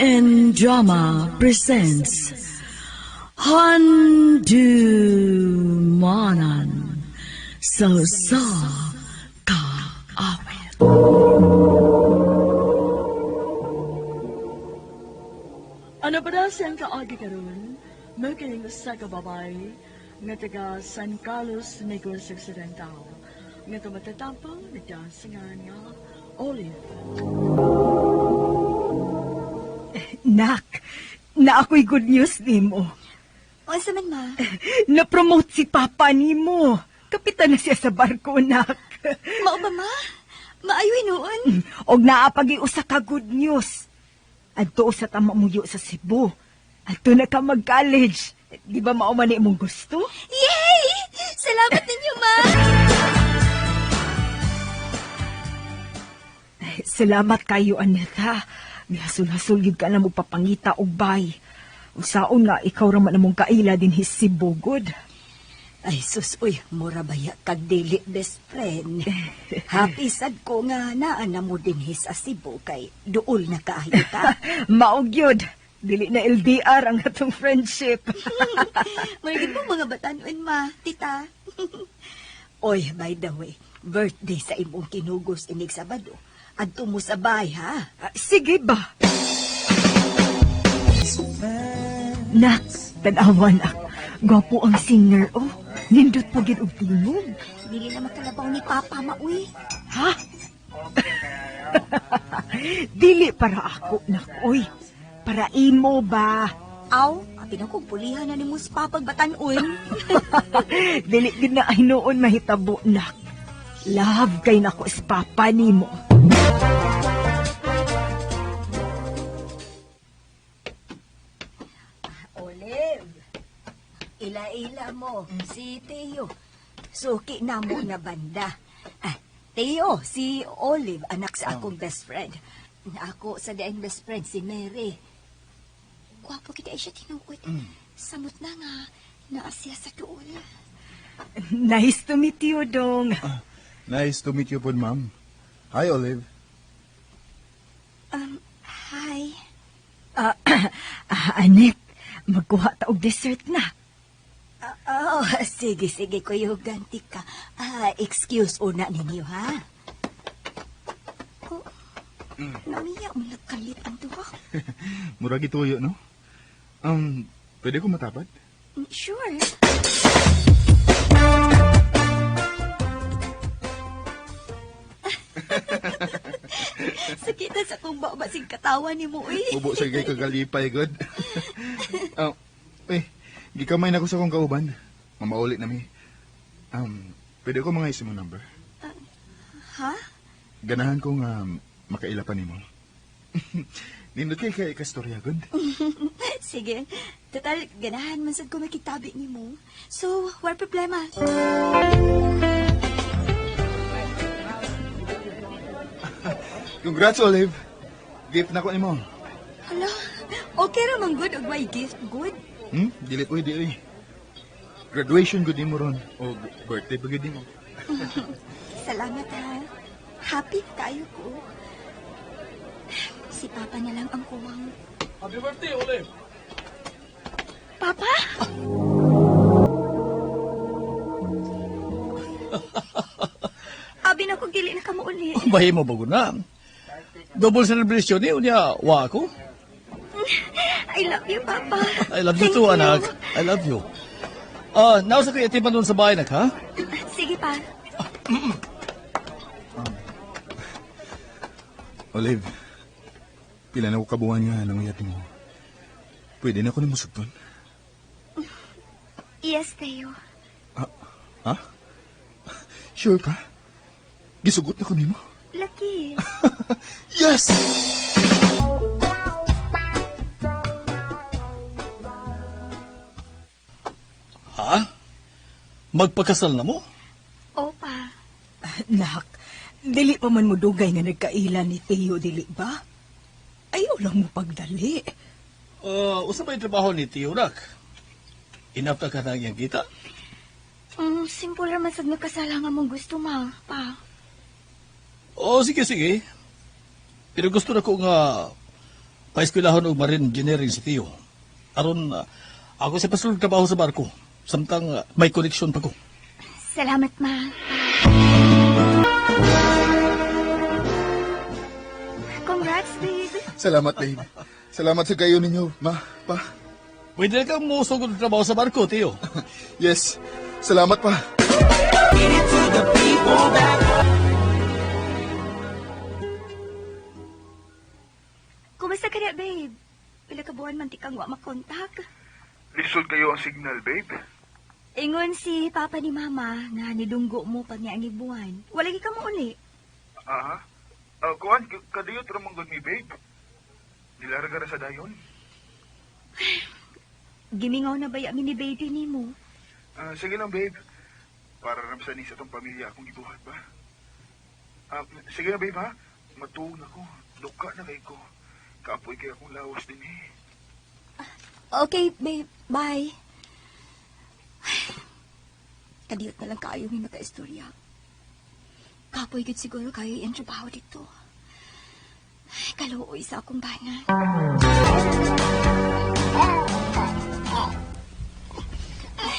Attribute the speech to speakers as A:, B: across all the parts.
A: RN Drama presents Handumanan sa Sa Kaawit. Ano pa daw siyang kaagi karon? Maging sa kababay nga taga San Carlos, Negros Occidental nga tumatatampang nagdasingan nga Olive.
B: Nak, na ako'y good news nimo.
C: Unsa man, ma?
B: Na-promote si Papa nimo. Kapitan na siya sa barko, nak.
C: Mao ba, ma? Maayo hinuon.
B: Og naa pagi usa ka good news. Adto sa tamamuyo sa Cebu. Adto na ka mag-college. Di ba mao man imong gusto?
C: Yay! Salamat ninyo, ma!
B: Ay, salamat kayo, Aneta. Gihasul-hasul gyud ka na mo papangita og bay. Usaon nga ikaw ra man among kaila dinhi sa Cebu, good.
D: Ay sus, uy, mura baya kag dili best friend. Happy sad ko nga naa na mo dinhi sa Cebu kay duol na kaayo ta.
B: Mao gyud. Dili na LDR ang atong friendship.
C: Marigid mo mga batanon, ma. Tita.
D: Oy, by the way, birthday sa imong kinugos inig Sabado. Adto mo sa bay ha.
B: Ah, sige ba? Nak, tanawa nak. Gwapo ang singer, oh. Nindot pa gid og tingog.
C: Dili na makalabaw ni Papa, ma, uy.
B: Ha? Dili para ako, nak, oy. Para imo ba?
C: Aw, apin akong pulihan na ni mo si Papa batanon.
B: Dili gid na hinuon mahitabo, nak. Love kay nako si papa nimo.
D: Olive, ila-ila mo si Teo. Suki na mo na banda. Ah, Teo, si Olive, anak sa akong best friend. Ako sa daing best friend, si Mary.
C: Gwapo kita siya tinuod. Samot na nga, naa siya sa duol.
B: Nice to meet you, dong.
E: Nice to meet you po, ma'am. Hi, Olive.
C: Hi.
B: Ah, ah, Anet, magkuha ta og dessert na.
D: Ah, oh, sige, sige, kuyo, ganti ka. Ah, excuse una ninyo, ha?
C: Oh, namiya mo nagkalit ang duha.
E: Murag ituyo, no? Pwede ko matapat?
C: Sure. Sakita sa kong babasing katawa ni mo, uy.
E: Ubo sa kay kagalipay, good. Oh, eh, gikamay na ko sa akong kauban. Mamauli na mi. Pwede ko mga mo number?
C: Ha?
E: Ganahan ko nga makaila pa nimo. Nindot kay kay kastorya, good.
C: Sige. Total, ganahan man sad ko makitabi ni mo. So, war problema.
E: Congrats, Olive. Gift na ko nimo.
C: Hala, okay ra man good og may gift good.
E: Dili pwede, oy. Graduation good nimo ron. O birthday pa good nimo.
C: Salamat ha. Happy kayo ko. Si Papa na lang ang kuwang.
F: Happy birthday, Olive!
C: Papa? Abi na ko gili na kamo uli.
F: Bahi mo bago na. Double celebration ni unya wa ako.
C: I love you, Papa.
F: I love you
C: Thank
F: too, anak. I love you. Ah, uh, sa kuya timan doon sa bahay, nak, ha?
C: Sige pa.
E: Olive, pila na ko kabuan nga nang uyat mo. Pwede na ko nimo sugton.
C: Yes, Teo.
E: Ha? Sure ka? Gisugot na ko nimo.
C: Lucky.
E: Yes!
F: Ha? Magpakasal na mo?
C: Opa.
B: Nak, dili pa man mo dugay nga nagkaila ni Teo, dili ba? Ayaw lang mo pagdali.
F: Usa ba yung trabaho ni Tio, nak? Enough na ka na iyang kita?
C: Simple ra man sad nga kasala nga mong gusto, ma. Pa.
F: Oh, sige, sige. Pero gusto na ko nga Paeskwelahon og marine engineering si Tio. Aron ako sa pasulod trabaho sa barko. Samtang may koneksyon pa ko.
C: Salamat, ma. Congrats, babe.
E: Salamat, babe. Salamat sa kayo ninyo, ma, pa.
F: Pwede na kang musugod og trabaho sa barko, Tio.
E: Yes. Salamat pa.
C: Kumusta ka na, babe? Pila ka buwan man ti kang wa makontak.
E: Lisod kayo ang signal, babe.
C: Ingon si Papa ni Mama nga nidunggo mo pag niya ang buwan. Wala gi ka mo uli.
E: Aha. Kuan, kadiyot ramang gud ni babe. Nilarga ra sa dayon.
C: Gimingaw na ba mi ni baby nimo?
E: Ah, sige lang, babe. Para ramsa ni sa tong pamilya akong gibuhat ba? Ah, sige na, babe, ha? Matuog na ko. Duka na kay ko. Kapoy kay akong lawas din eh.
C: Okay, babe. Bye. Ay, kadiyot na lang kaayo may makaistorya. Kapoy gud siguro kayo iyang trabaho dito. Ay, kaluoy sa akong bana.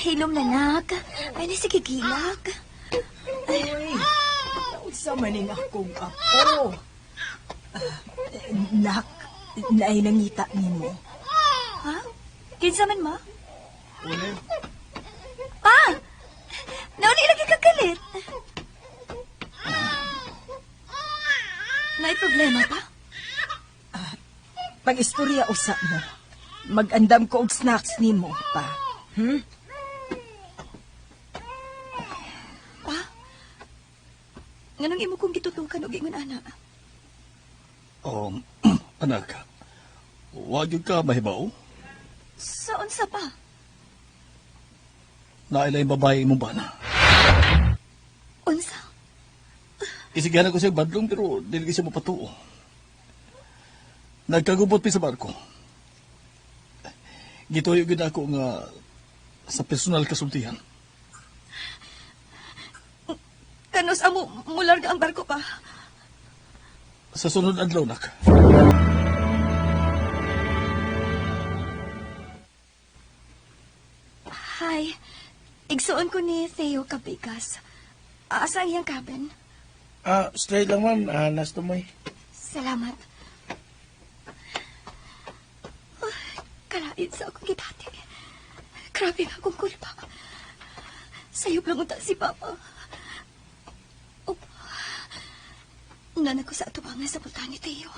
C: Hilom na, nak. Ay, na sige, gilak.
B: Uy, unsa man ning akong apo? Ah, nak, naay nangita nimo.
C: Ha? Kinsa man ma?
F: Olive,
C: Pa! Nauli lagi kagalit. May problema pa?
B: Pag-istorya usa mo. Mag-andam ko og snacks nimo pa.
C: Pa? Nganong imo kong gitutukan og ingon ana?
F: anak, wag yun ka mahibaw.
C: Sa unsa pa?
F: Nailay babae imong bana.
C: Unsa?
F: Isigahan ko siya badlong pero dili siya mapatuo. Nagkagubot mi sa barko. Gituyo gyud ako nga sa personal kasultihan.
C: Kanos amo mularga ang barko pa.
F: Sa sunod adlaw nak.
C: Hi. Igsuon ko ni Theo Cabigas. Asa ang iyang cabin?
G: Ah, straight lang ma'am. Ah, nas tumoy.
C: Salamat. Oh, kalain sa akong gibati. Grabe nga akong kulpa. Sayop lang unta si Papa. Oh, nana ko sa atubangan sa punta ni Theo.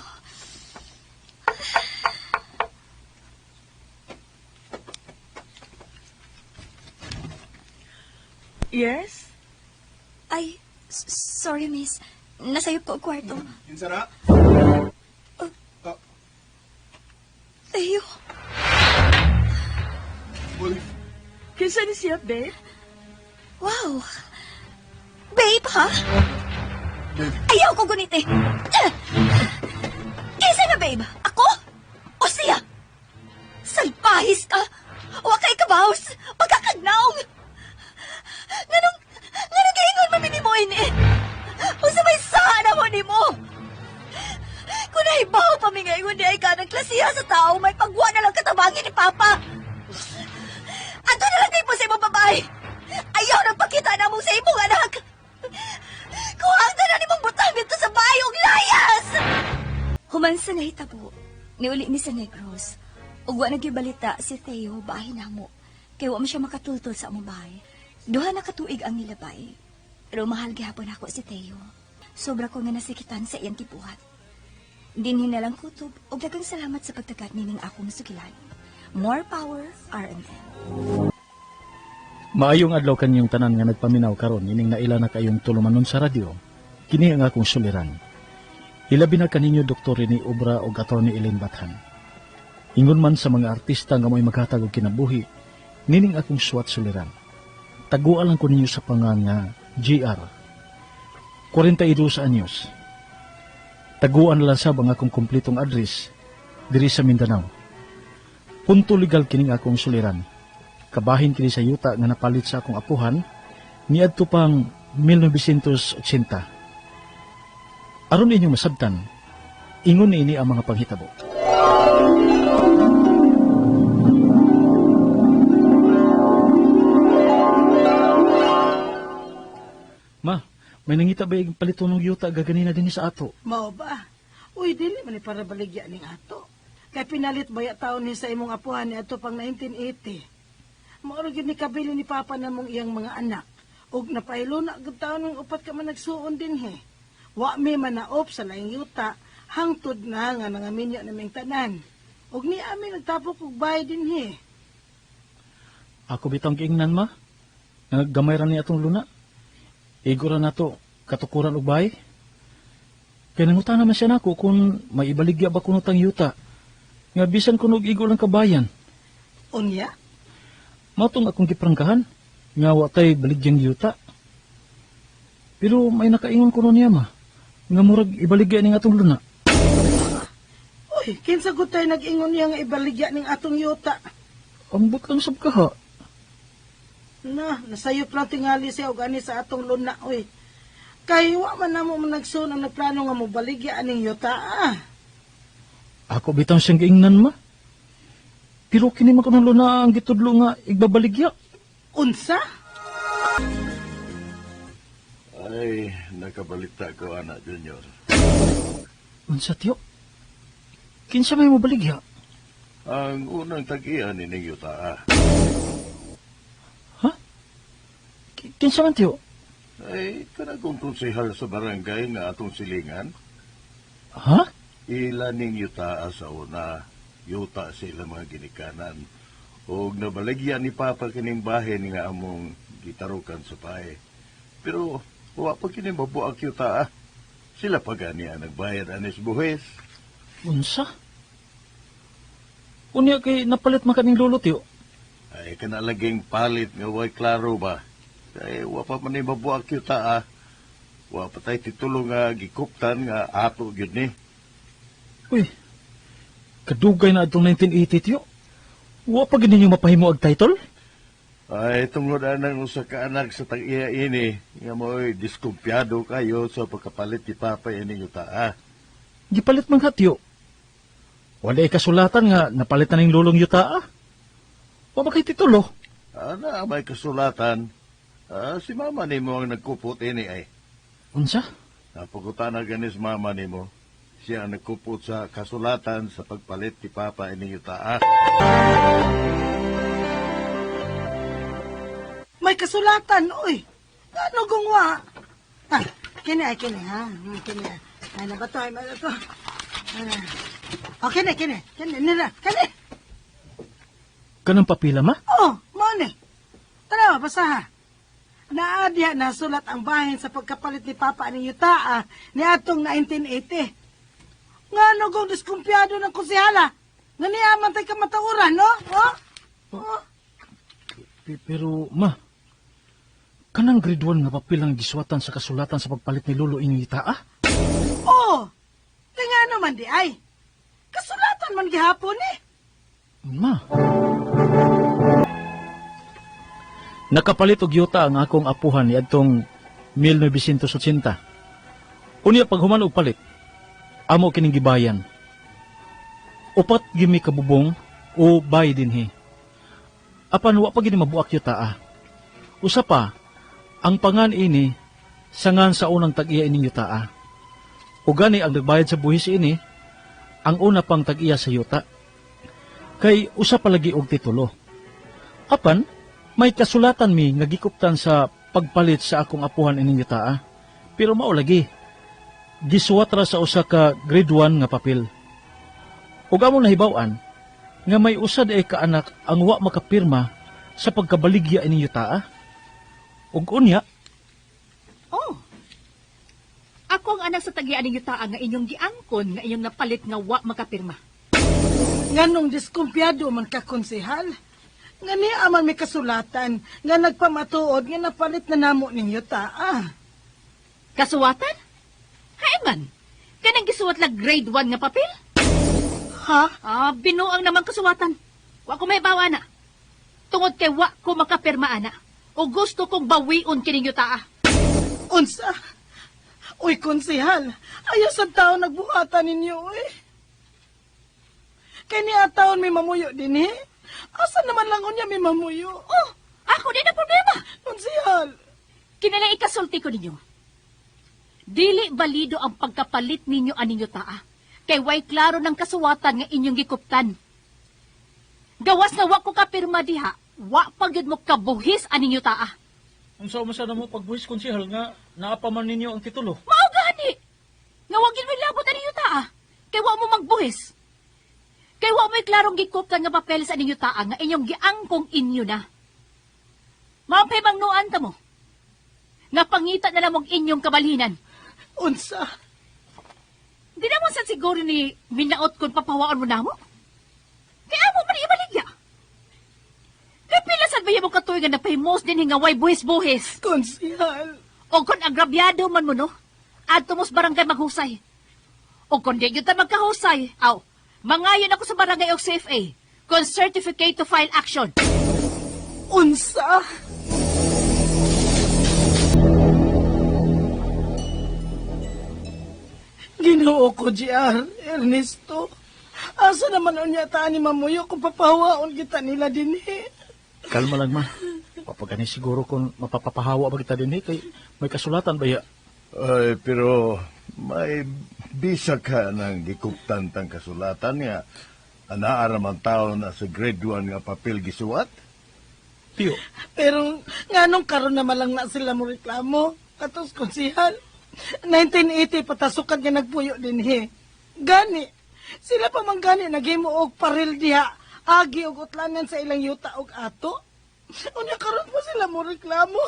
A: Yes?
C: Ay, sorry miss. Nasayop ko ang kwarto.
E: Kinsa na?
C: Theo,
E: Olive.
A: Kinsa ni siya, babe?
C: wow. Babe, ha?
E: Babe.
C: Ayaw ko gunit eh. Kaysa na, babe? Ako? O siya? Salpahis ka? Wa kay kabaws? Pagkakagnaong? Nganong, nganong giingon man mo ini? Unsa may sana mo nimo? Kung nahibaw pa mi ngayon di ay ka ng klasiha sa tao, may pagwa na lang katabangin ni Papa. Ato na lang kayo po sa imong babae. Ayaw nang pakita na mo sa imong anak. Kuha ang tanan nimong butang dito sa bayong layas! Human sa nahitabo, niuli mi sa Negros. Ug wa nagibalita si Theo bahay namo. Kay wa man siya makatultol sa among bahay. Duha na katuig ang nilabay. Pero mahal gihapon ako si Theo. Sobra ko nga nasikitan sa iyang gibuhat. Dinhi na lang kutob ug daghang salamat sa pagtagat nining akong sugilan. More power, RMN.
F: Maayong adlaw kanyong tanan nga nagpaminaw karon ining naila na kayong tulumanon sa radyo. Kini ang akong suliran. Ilabi na kaninyo Dr. Rene Obra o Attorney Elaine Bathan. Ingon man sa mga artista nga mo'y maghatag og kinabuhi, nining akong suwat suliran. Taguan lang ko ninyo sa pangan nga GR. 42 anyos. Taguan na lang sab ang akong kumplitong address diri sa Mindanao. Punto legal kining akong suliran. Kabahin kini sa yuta nga napalit sa akong apuhan niadto pang 1980. Aron inyong masabtan, ingon niini ang mga panghitabo. Ma, may nangita ba yung palito ng yuta gaganina din sa ato?
H: Mao ba? Uy, dili man ni para baligya ning ato. Kay pinalit baya taon ni sa imong apuhan ni ato pang 1980. Mao ra gyud ni kabili ni Papa namong iyang mga anak. Ug napailo na gud taon ng upat ka man nagsuon dinhi. Wa mi manaop sa laing yuta hangtod na nga nangaminyo naming tanan. Ug ni ami nagtapok og bahay dinhi.
F: Ako bitang giingnan, ma. Nga gamay ra ni atong luna. Igo ra nato katukuran og bahay. Kay nangutana man siya nako kung may ibaligya ba kuno tang yuta. Nga bisan kuno og igo lang kabayan.
H: Unya,
F: Mao tong akong giprangkahan nga wa tay baligyang yuta. Pero may nakaingon kuno niya ma. Nga murag ibaligya ning atong luna.
H: uy, kinsa gud tay nag-ingon niya nga ibaligya ning atong yuta?
F: Ambot lang sab kaha.
H: Na, nasayop lang tingali siya og ani sa atong luna, oy. Kay wa man namo man nagsuon ang nagplano nga mobaligya aning yuta. Ah.
F: Ako bitaw siyang giingnan ma. Pero kini man kuno luna ang gitudlo nga igbabaligya.
H: Unsa?
I: Ay, nakabalita ko, anak Junior.
F: Unsa tiyo? Kinsa may mobaligya?
I: Ang unang tag-iya ni ning yuta.
F: Ha? Kinsa man tiyo?
I: Ay, kanagong konsehal sa barangay nga atong silingan.
F: Ha?
I: Ila ning yuta sa una. Yuta sa ilang mga ginikanan. Og nabaligya ni Papa kining bahin nga among gitarukan sa pae. Pero wa pa kini mabuak yuta. Sila pa gani ang nagbayad anis buhis.
F: Unsa? Unya kay napalit man kaning lolo tiyo.
I: Ay, kanalaging palit nga way klaro ba? Kay wa pa man ni mabuak yuta ah. Wa pa tay titulo nga gikuptan nga ato gyud ni.
F: Uy. Kadugay na adtong 1980 tiyo. Wa pa gid ninyo mapahimo og title?
I: Ay, tungod anang usa ka anak sa tag-iya ini, nga mo'y diskumpiyado kayo sa pagkapalit ni Papa ining yuta ah.
F: Gipalit man ka tiyo. Wala kasulatan nga napalit na ning lolong yuta ah. Wa ba kay titulo?
I: Ana, may kasulatan. Ah, si mama nimo ang nagkupot ini ay.
F: Unsa?
I: Napagutan na ganis mama nimo. Siya ang nagkupot sa kasulatan sa pagpalit ni Papa ining yuta ah.
H: May kasulatan, oy. Ano gungwa? Ah, kini ay kini ha. Kini. Ay na ba to? Ay ba to? Ah. Oh, kini kini. Kini nila. Kini.
F: Kanang papila ma?
H: Oh, mao ni. Tara, basaha. Naa diha nasulat ang bahin sa pagkapalit ni Papa aning yuta ah, ni atong 1980. Nga no kung diskumpiyado ng konsehala. Nga niya man tay kamatauran, no? Oh? Oh?
F: Pero ma, kanang grade 1 nga papel ang gisuwatan sa kasulatan sa pagpalit ni lolo inyong yuta ah?
H: Oh! Kaya nga naman di ay. Kasulatan man gihapon eh.
F: Ma. Nakapalit og yuta ang akong apuhan niadtong 1980. Unya paghuman og palit, amo kining gibayan. Upat gimi kabubong o bay dinhi. Apan wa pa gini mabuak yuta ah. Usa pa, ang pangan ini sangan sa unang tag-iya ining yuta ah. O gani ang nagbayad sa buhis ini, ang una pang tag-iya sa yuta kay usa palagi og titulo. Apan, may kasulatan mi nga gikuptan sa pagpalit sa akong apuhan ining yutaa. Pero mao lagi, gisuwat ra sa usa ka grade 1 nga papel. Ug among nahibaw-an nga may usa diay ka anak ang wa makapirma sa pagkabaligya ining yutaa. Ug unya,
H: Oh,
C: Ako ang anak sa tagian ng yuta nga inyong giangkon nga inyong napalit nga wa makapirma.
H: nganong diskumpiyado man ka konsehal. Nga niya man may kasulatan nga nagpamatuod nga napalit na namo ninyo ta. Ah.
C: Kasuwatan? Hay man. Kanang gisuwat lang grade 1 nga papel?
H: Ha?
C: Ah, binuang naman kasuwatan. Wa ko may bawa na. Tungod kay wa ko makapirma ana. O gusto kong bawion kining yuta.
H: Unsa? Uy, konsehal, ayaw sa tao nagbuhatan ninyo eh. Kay ni ataon may mamuyo din eh. Asa naman lang unya may mamuyo?
C: Oh, ako din ang problema.
H: Konsihal.
C: Kinala ikasulti ko ninyo. Dili balido ang pagkapalit ninyo aning yutaa. Kay way klaro ng kasuwatan nga inyong gikuptan. Gawas na wa ko kapirma diha, wa pa gyud mo kabuhis aning yutaa.
F: Unsa man sa namo pagbuhis konsehal nga naa pa man ninyo ang titulo.
C: Mao gani. Nga wa gyud mo labot aning yutaa. Kay wa mo magbuhis. Kay wa mo'y klarong gikuptan nga papel sa aning yutaa nga inyong giangkong inyo na. Mao pa'y mangnuan ta mo. Nga pangita na lamog inyong kabalhinan.
H: Unsa?
C: Di na mo sa siguro ni minaot kung papawaon mo namo. Kaya mo man ibaligya. Kaya pila sad ba mo katuig nga napahimos din nga way buhis-buhis.
H: Konsihal.
C: O kung agrabyado man mo no, adto mo sa barangay maghusay. O kung di yun ta magkahusay, aw, mangayon ako sa barangay og CFA, kung Certificate to File Action.
H: Unsa? Ginoo ko, GR, Ernesto. Asa naman unya ta ni mamuyo kung papahawaon kita nila dinhi?
F: Kalma lang ma. Papagani siguro kung mapapapahawa ba kita din eh, kay may kasulatan ba ya?
I: Ay, pero may bisa ka ng gikuptan tang kasulatan nga anaa raman tao na sa grade 1 nga papel gisuwat.
F: Tiyo,
H: Pero nganong karon naman lang na sila mo reklamo? Katos konsihal. 1980 patasukan nga nagpuyo dinhi. Gani, sila pa man gani naghimo og paril diha, agi og utlanan sa ilang yuta og ato. Unya karon pa sila mo reklamo.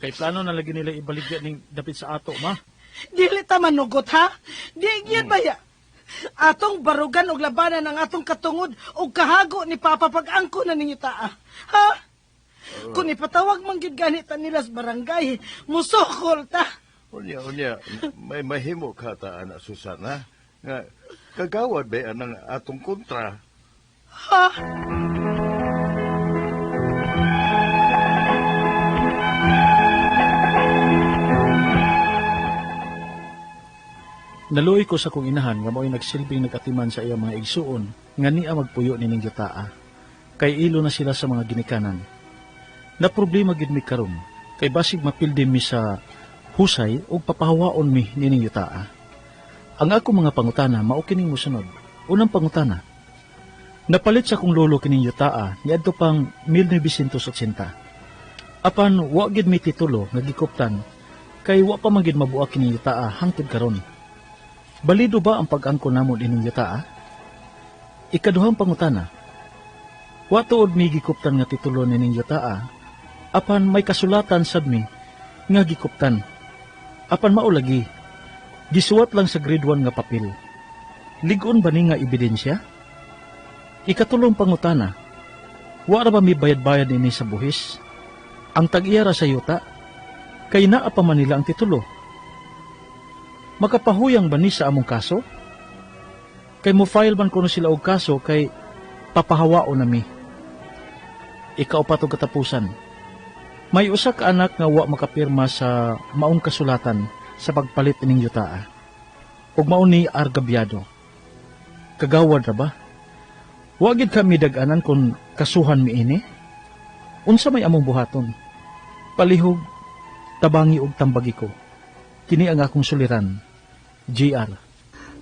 F: kay plano na lagi nila ibaligya ning dapit sa ato ma.
H: Dili ta manugot ha. Di gyud baya. Atong barugan og labanan ang atong katungod og kahago ni Papa pag-angko na ninyo taa. Ha? Kung ipatawag man gyud gani ta nila sa barangay, musukol ta.
I: Unya, unya, may mahimo ka ta, anak Susana, nga kagawad ba anang atong kontra?
H: Ha?
F: Naluoy ko sa kong inahan nga mao'y nagsilbing nagatiman sa iyang mga igsuon nga niya magpuyo nining yutaa. Kay ilo na sila sa mga ginikanan. Na problema gid mi karon kay basig mapildi mi sa husay ug papahawaon mi nining yutaa. Ang ako mga pangutana mao kining mosunod. Unang pangutana. Napalit sa kong lolo kining yutaa niadto pang 1980. Apan wa gid mi titulo nga gikuptan kay wa pa man gid mabuak kining yutaa hangtod karon. Balido ba ang pag-angko namon ining yutaa? Ikaduhang pangutana. Wa tuod mi gikuptan nga titulo nining yutaa, apan may kasulatan sad mi nga gikuptan. Apan mao lagi, gisuwat lang sa grade 1 nga papel. Ligon ba ni nga ebidensya? Ikatulong pangutana. Wa ra ba mi bayad-bayad ini sa buhis? Ang tag-iya ra sa yuta, kay naa pa man nila ang titulo. Makapahuyang ba ni sa among kaso? Kay mo file man kuno sila og kaso kay papahawao na mi. Ikaw pa tong katapusan. May usa ka anak nga wa makapirma sa maong kasulatan sa pagpalit ining yutaa. Ug mao ni Argabyado. Kagawad ra ba? Wa gid kami dag-anan kon kasuhan mi ini. Unsa may among buhaton? Palihog, tabangi og tambagi ko. Kini ang akong suliran. GR.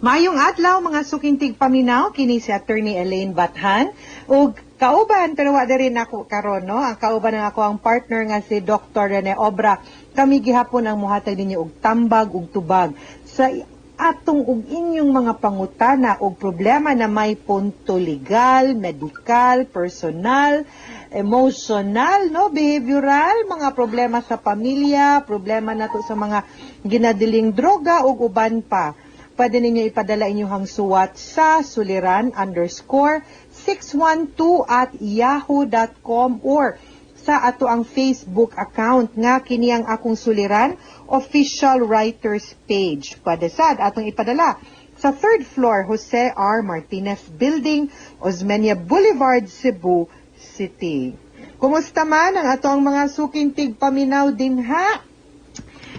J: Maayong adlaw mga suking tigpaminaw, kini si Attorney Elaine Bathan ug kauban pero wa diri nako karon, no. Ang kauban ng ako ang partner nga si Dr. Rene Obra. Kami gihapon ang muhatag ninyo og tambag ug tubag sa atong ug inyong mga pangutana og problema na may punto legal, medikal, personal, emotional, no, behavioral, mga problema sa pamilya, problema nato sa mga ginadiling droga ug uban pa. Pwede ninyo ipadala inyong suwat sa suliran_612@yahoo.com or sa ato ang Facebook account nga kini ang akong suliran official writers page. Pwede sad atong ipadala sa third floor Jose R. Martinez Building, Osmeña Boulevard, Cebu City. Kumusta man ang ato ang mga suking tigpaminaw din ha?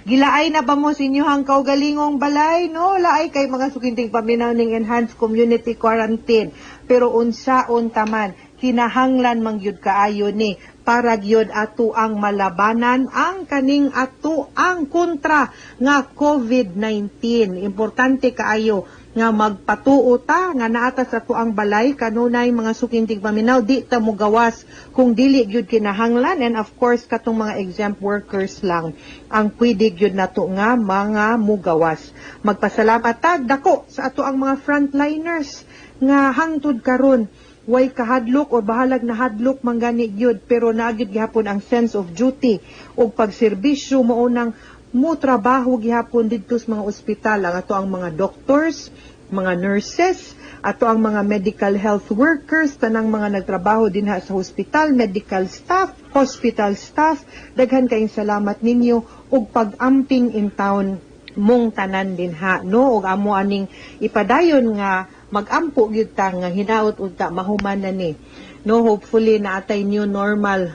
J: Gilaay na ba mo sa inyuhang kaugalingong balay, no? Laay kay mga suking tigpaminaw ning enhanced community quarantine. Pero unsaon taman, kinahanglan man gyud kaayo ni para gyud ato ang malabanan ang kaning ato ang kontra nga COVID-19. Importante kaayo nga magpatuo ta nga naata sa ato ang balay kanunay, mga suking tigpaminaw, di ta mogawas kung dili gyud kinahanglan, and of course katong mga exempt workers lang ang pwede gyud nato nga mga mugawas. Magpasalamat ta dako sa ato ang mga frontliners nga hangtod karon way kahadlok or bahalag na hadlok man gani gyud, pero naa gyud gihapon ang sense of duty ug pagserbisyo, mao nang mo trabaho gihapon didto sa mga ospital ang ato ang mga doctors, mga nurses, ato ang mga medical health workers, tanang mga nagtrabaho dinha sa hospital, medical staff, hospital staff. Daghan kayong salamat ninyo ug pag-amping in town mong tanan dinha, no? Ug amo aning ipadayon nga magampo gyud ta nga hinaot unta mahuman na ni, no? Hopefully naatay new normal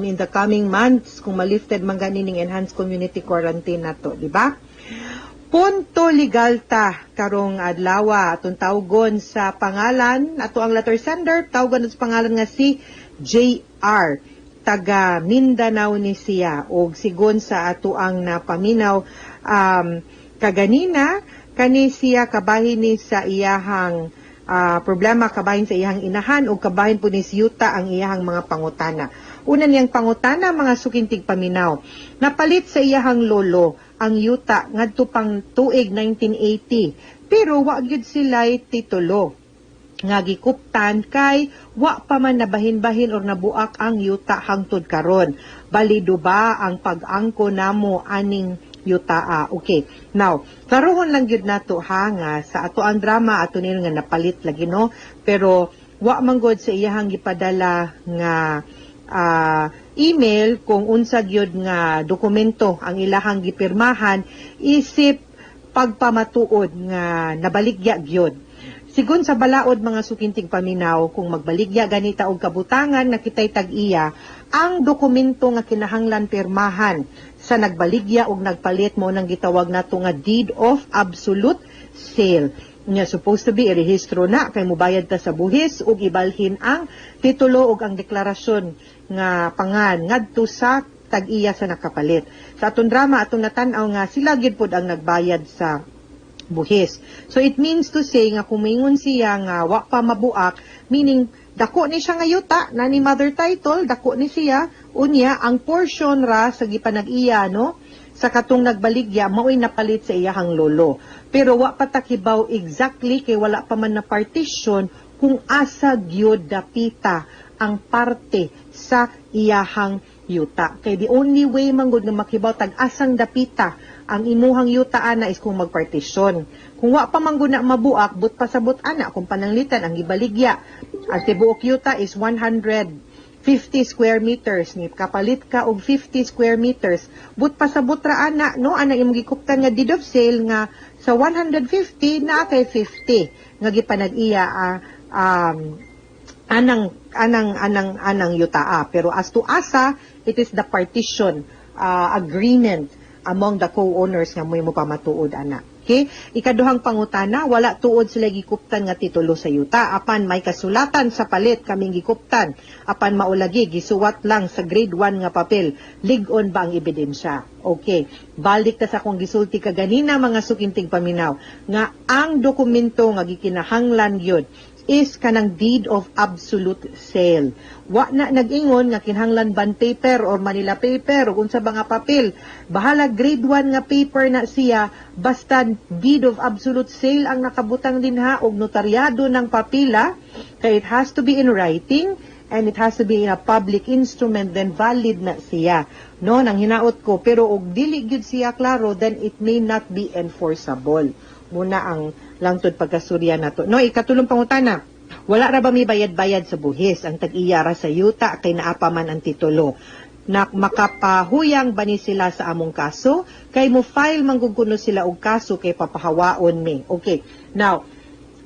J: in the coming months kung malifted man gani ning enhanced community quarantine nato, di ba? Punto legal ta karong adlaw. Atong tawgon sa pangalan, ato ang letter sender, tawgon sa pangalan nga si JR, taga Mindanao ni siya, og sigon sa ato ang napaminaw kaganina, kani siya kabahin ni sa iyahang problema, kabahin sa iyahang inahan ug kabahin po ni yuta ang iyahang mga pangutana. Una niyang pangutana, mga suking tigpaminaw, napalit sa iyahang lolo ang yuta ngadto pang tuig 1980, pero wa gyud sila'y titulo nga gikuptan kay wa pa man nabahin-bahin or nabuak ang yuta hangtod karon. Balido ba ang pag-angko namo aning yutaa? Okay. Now, klarohon lang gyud nato ha nga sa ato ang drama ato nil nga napalit lagi, no. Pero wa man gud sa iyahang gipadala nga email kung unsa gyud nga dokumento ang ilahang gipirmahan isip pagpamatuod nga nabaligya gyud. Sigon sa balaod, mga suking tigpaminaw, kung magbaligya ganita og kabutangan na kitay tag-iya, ang dokumento nga kinahanglan pirmahan sa nagbaligya og nagpalit mo nang gitawag nato nga deed of absolute sale. Nya supposed to be irehistro na kay mobayad ta sa buhis ug ibalhin ang titulo ug ang deklarasyon nga pangan ngadto sa tag-iya sa nakapalit. Sa atong drama, atong natan-aw nga sila gyud pod ang nagbayad sa buhis. So it means to say nga kung maingon siya nga wa pa mabuak, meaning dako ni siya nga yuta, na ni mother title, dako ni siya, unya ang portion ra sa gipanag-iya, no, sa katong nagbaligya mao'y napalit sa iyahang lolo. Pero wa pa ta kibaw exactly kay wala pa man na partition kung asa gyud dapita ang parte sa iyahang yuta. Kay the only way man gud nga makibaw tag asang dapita ang imuhang yuta ana is kung magpartisyon. Kung wa pa man gud na mabuak, but pasabot ana kung pananglitan ang gibaligya. Ang tibuok yuta is 150 square meters, ni kapalit ka og 50 square meters, but pasabot ra ana, no, ana imong gikuptan nga deed of sale nga sa 150 naa kay 50 nga gipanag-iya anang yutaa. Pero as to asa, it is the partition agreement among the co-owners nga mo'y mopamatuod ana. Okay? Ikaduhang pangutana, wala tuod sila gikuptan nga titulo sa yuta apan may kasulatan sa palit kaming gikuptan, apan maulagi gisuwat lang sa grade 1 nga papel. Lig-on ba ang ebidensya? Okay. Balik ta sa akong gisulti kaganina, mga suking tigpaminaw, nga ang dokumento nga gikinahanglan gyud is kanang deed of absolute sale. Wa na nag-ingon nga kinahanglan bond paper or Manila paper o unsa ba nga papel. Bahala grade 1 nga paper na siya, basta deed of absolute sale ang nakabutang dinha og notaryado ng papila, kay it has to be in writing and it has to be in a public instrument, then valid na siya. No, nang hinaot ko, pero og dili gyud siya klaro, then it may not be enforceable. Muna ang langtod pagkasurya nato. No, ikatulong pangutana. Wala ra ba may bayad-bayad sa buhis ang tag-iya ra sa yuta kay naa pa man ang titulo? Na makapahuyang ba ni sila sa among kaso? Kay mo file man gud kuno sila og kaso kay papahawaon mi. Okay. Now,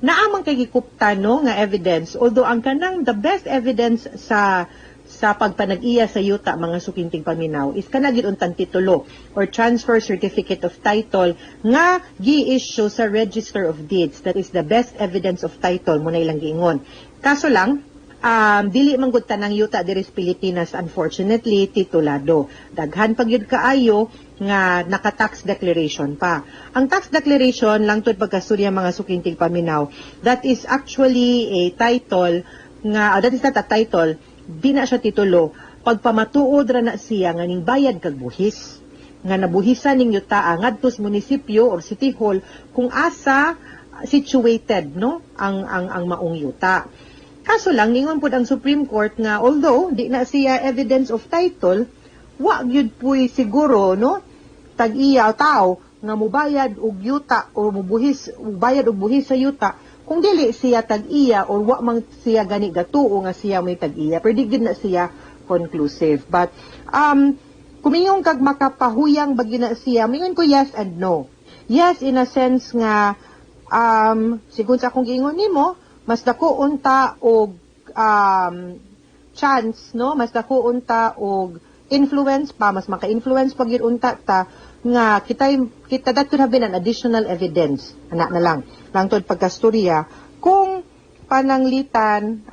J: naa man kay gikuptan, no, nga evidence, although ang kanang the best evidence sa sa Sa pagpanag-iya sa yuta, mga suking tigpaminaw, is kana gyud untang titulo or transfer certificate of title nga gi-issue sa Register of Deeds. That is the best evidence of title mo na ilang giingon. Kaso lang, dili man gud tanang yuta diri sa Pilipinas, unfortunately, titulado. Daghan pa gyud kaayo nga naka-tax declaration pa. Ang tax declaration lang tud pagkasurya, mga suking tigpaminaw, that is actually a title nga that is not a title, di na siya titulo. Pagpamatuod ra na siya nga ning bayad kag buhis nga nabuhisan ning yuta ngadto sa munisipyo or city hall kung asa situated, no, ang maong yuta. Kaso lang, ningon pud ang Supreme Court nga although di na siya evidence of title, wa gyud puy siguro, no, tag-iya o tao nga mubayad og yuta o mubuhis, mubayad og buhis sa yuta kung dili siya tag-iya or wa man siya gani gatuo nga siya may tag-iya. Pero di gyud na siya conclusive. But kumingon kag makapahuyang ba gyud na siya, mingon ko yes and no. Yes, in a sense nga sigon sa akong giingon nimo, mas dako unta og chance, no, mas dako unta og influence pa, mas maka-influence pa gyud unta ta nga kita kita. That could have been an additional evidence ana na lang langtod pagkastorya kung pananglitan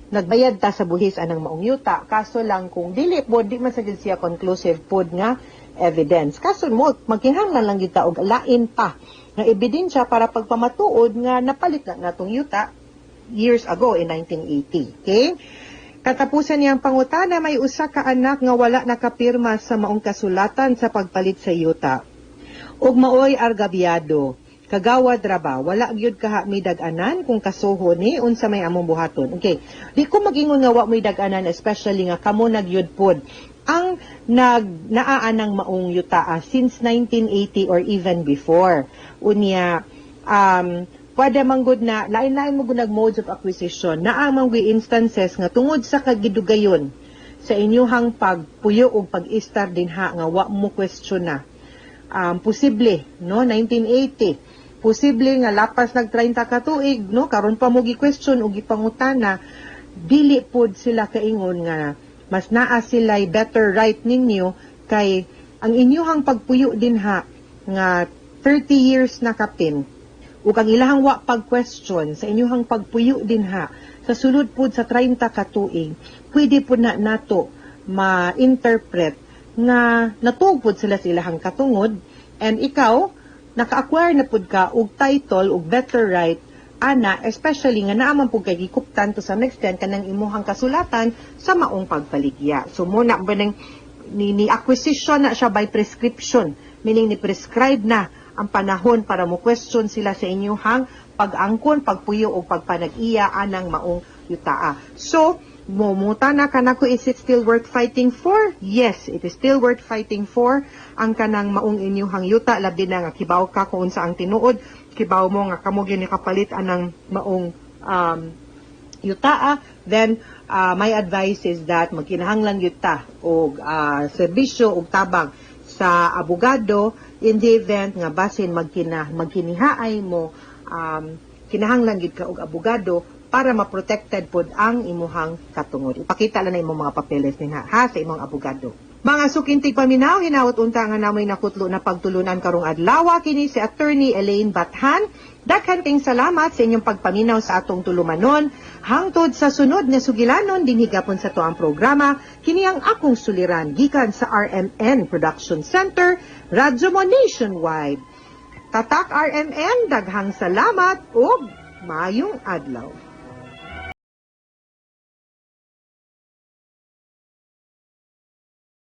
J: nagbayad ta sa buhis anang maong yuta. Kaso lang, kung dili pod, di man sa gyud siya conclusive pod nga evidence. Kaso mo magkinahanglan lang gyud ta og lain pa nga ebidensya para pagpamatuod nga napalit na natong yuta years ago in 1980. Okay. Katapusan niyang pangutana, may usa ka anak nga wala nakapirma sa maong kasulatan sa pagpalit sa yuta ug maoy argabyado. Kagawad ra ba? Wala gyud kaha mi dag-anan kung kasuho ni, unsa may among buhaton? Okay. Di ko magingon nga wa mo'y dag-anan, especially nga kamo na gyud pod ang nag naaanang maong yutaa since 1980 or even before. Unya pwede man gud na lain-lain mo gud nag modes of acquisition. Naa man gyud instances nga tungod sa kagidugayon sa inyuhang pagpuyo og pag-istar dinha nga wa mo question na posible, no, 1980, posible nga lapas nag 30 ka tuig, no, karon pa mo gi-question og gipangutana, dili pod sila kaingon nga mas naa sila better right ninyo kay ang inyuhang pagpuyo dinha nga 30 years na kapin ug ang ilahang wa pag-question sa inyuhang pagpuyo dinha sa sulod pod sa 30 ka tuig, pwede pod na nato ma-interpret nga natuog pod sila sa ilahang katungod and ikaw naka-acquire na pud ka og title og better right ana, especially nga naa man pud kay gikuptan to some extent kanang imuhang kasulatan sa maong pagpaligya. So mo na ba nang ni acquisition na siya by prescription, meaning ni prescribe na ang panahon para mo question sila sa inyuhang pag-angkon, pagpuyo o pagpanag-iya anang maong yutaa. So mumuta na kanako, is it still worth fighting for? Yes, it is still worth fighting for ang kanang maong inyuhang yuta, labi na nga kibaw ka kung unsa ang tinuod, kibaw mo nga kamo gyud ni kapalit anang maong yutaa. Then my advice is that magkinahanglan gyud ta og serbisyo og tabang sa abogado in the event nga basin magkinihaay mo, kinahanglan gyud ka og abogado para ma-protected pod ang imuhang katungod. Ipakita lang na imong mga papeles ninha ha sa imong abogado. Mga suking tigpaminaw, hinawat unta nga namoy nakutlo na pagtulunan karong adlaw. Kini si Attorney Elaine Bathan. Daghan kayong salamat sa inyong pagpaminaw sa atong tulumanon. Hangtod sa sunod nga sugilanon dinhi gapon sa tuang programa, kini ang akong suliran gikan sa RMN Production Center, Radyo Mo Nationwide. Tatak RMN, daghang salamat ug maayong adlaw.